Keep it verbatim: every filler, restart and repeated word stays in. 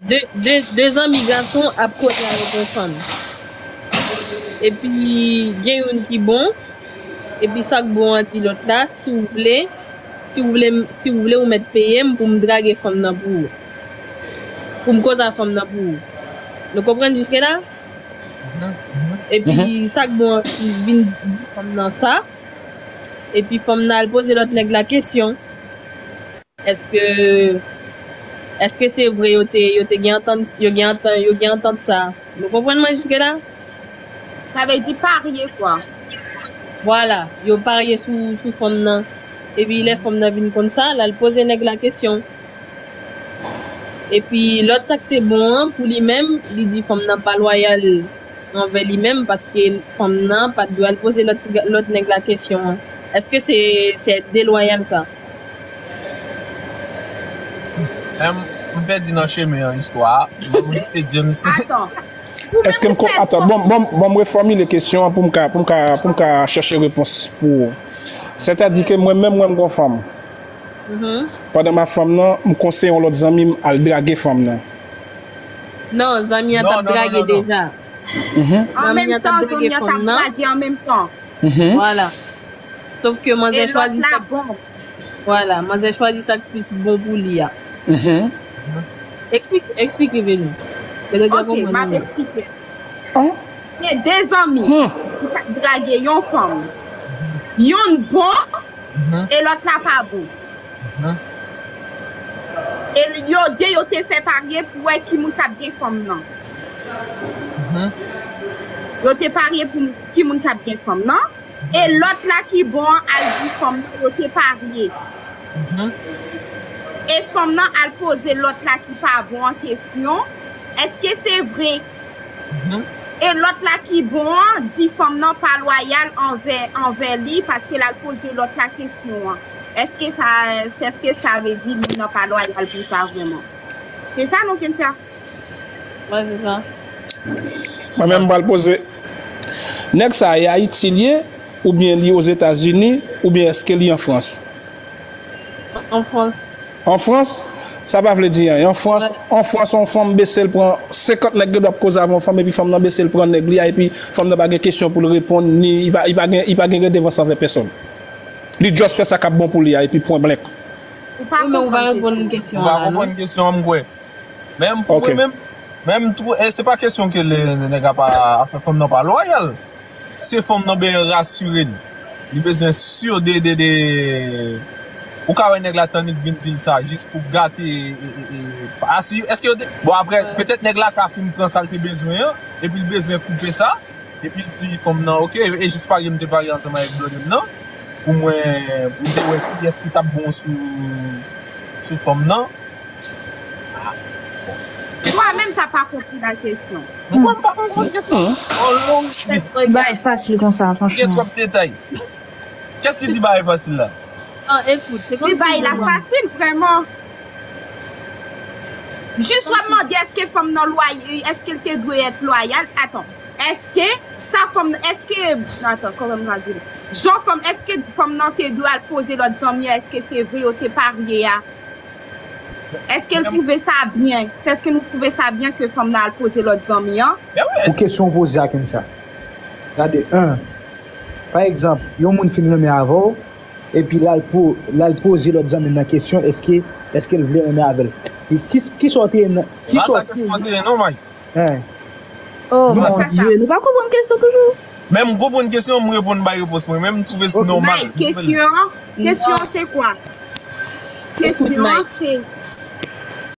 de, de, de zanmi gason ap koze avèk yon fanm. Epi gen youn ki bon, epi sa k bon an di lòt la, si w vle, si w vle, si w vle ou mèt peye m pou m drage fanm nan pou ou. Pou m koze a fanm nan pou ou. Nou konprann jiske la? Epi sa k bon an vin di fanm nan sa. Epi fanm nan al poze lòt nèg la kesyon. Èske, èske se vre yo te, yo te gen antant, yo gen antant, yo gen antant sa? Nou konprann mwen jiske la? Sa vle di parye kwa. Vwala, yo parye sou, sou fanm nan. Epi lè fanm nan vin konn sa, l al poze nèg la kesyon. Epi lòt sa k te bon an, pou li menm, li di fanm nan pa lwayal anvè li menm, paske fanm nan pa t dwe al poze lòt, ti ga- lòt nèg la kesyon an. Èske se, se delwayal sa? M, m pèdi nan chemen an istwa a. Ban m rete James. Atann. Èske m ko- Atann, bon, bon, bon, m refòmile kesyon an pou m ka, pou m ka, pou m ka chèche repons pou ou. Sètadi ke mwen menm, mwen, m gon fanm. Pandan m ap fanm nan, m konseye yon lòt zanmi m al drage fanm nan. Non, zanmi an t ap drage deja. An menm tan, zanmi an t ap drage an menm tan. Vwala. Sof ke manzè chwazi sa. Bon. Vwala, manzè chwazi sa k plis bon pou li a. Eksplike, eksplike, Veni. Ok, m ap eksplike. Gen de zanmi ki t ap drage yon fanm. Youn bon e lòt la pa bon. E yo de yo te fè parye pou wè ki moun k ap gen fanm nan. Yo te parye pou ki moun k ap gen fanm nan. E lòt la ki bon an al di fanm nan yo te parye. E fanm nan al poze lòt la ki pa bon an kesyon, èske se vre? E lòt la ki bon an di fanm nan pa lwayal anvè, anvè li paske l al poze lòt la kesyon an. Èske sa, èske sa vle di moun nan pa lwayal pou sa vrèman? Se sa non, Kensia? Mwen se sa. Mwen menm m pral poze. Nèg sa e Ayiti l ye, oubyen li Ozetazini, oubyen èske li an Frans? An Frans. An Frans? Sa pa vle di anyen. An Frans, an Frans, yon fanm bese l pran senkant nèg gen dwa ap koze avè yon fanm, epi fanm nan bese l pran nèg li a, epi fanm nan pa gen kesyon pou l reponn, ni li pa, li pa gen, li pa gen redevans anvè pèsòn. Li just fè sa k ap bon pou li a, epi pwen blank. Ou pa konprann kesyon. Ou pa konprann kesyon an, non? Ou pa konprann kesyon an, m kwè. Men m pou mwen menm, men m tou, e se pa kesyon ke le, le nèg ap, ap fè fanm nan pa lwayal. Se fanm nan bezwen rasire l. Li bezwen si de, de, de, ou ka wè nèg la tann li vin di l sa jis pou gate, e, e, e, asi, èske yo te, bon, apre, petèt nèg la ka fin pran sa l te bezwen an, epi l bezwen koupe sa, epi l di fanm nan, ok, e jis parye m te parye ansanm avèk blòdè m nan, pou mwen, pou m te wè kiyès ki t ap bon sou, sou fanm nan. Mwen menm ta pa konprann la kesyon. Mwen pa konprann kesyon. On long Bagay fasil konsa, gen franchman. Twòp detay. Kès ki di bagay fasil la? Ah, écoute, c'est comme Li bay la fasil vrèman. Jis w ap mande èske fanm nan lwayal, èske l te dwe èt lwayal? Atann. Èske sa fanm nan, èske, atann, kòman m ka di l? Jan fanm, èske fanm nan te dwe al poze lòt zanmi an, èske se vre yo te parye a? Èske l twouve sa byen? Èske nou twouve sa byen ke fanm nan al poze lòt zanmi an? Pou kesyon w poze a, Kensia. Gade, en, pa egzanp, yon moun fin renmen avè w, epi l al po, l al poze lòt zanmi l nan kesyon, èske, èske l vle renmen avè l? E ki, kisa w te nan, kisa w te, Non, Mike. Oh mon Dieu, nou pa konprann kesyon toujou? Men m konprann kesyon, m reponn bay repons mwen, men m twouve s nòmal. Mike, kesyon an, kesyon an se kwa? Kesyon an se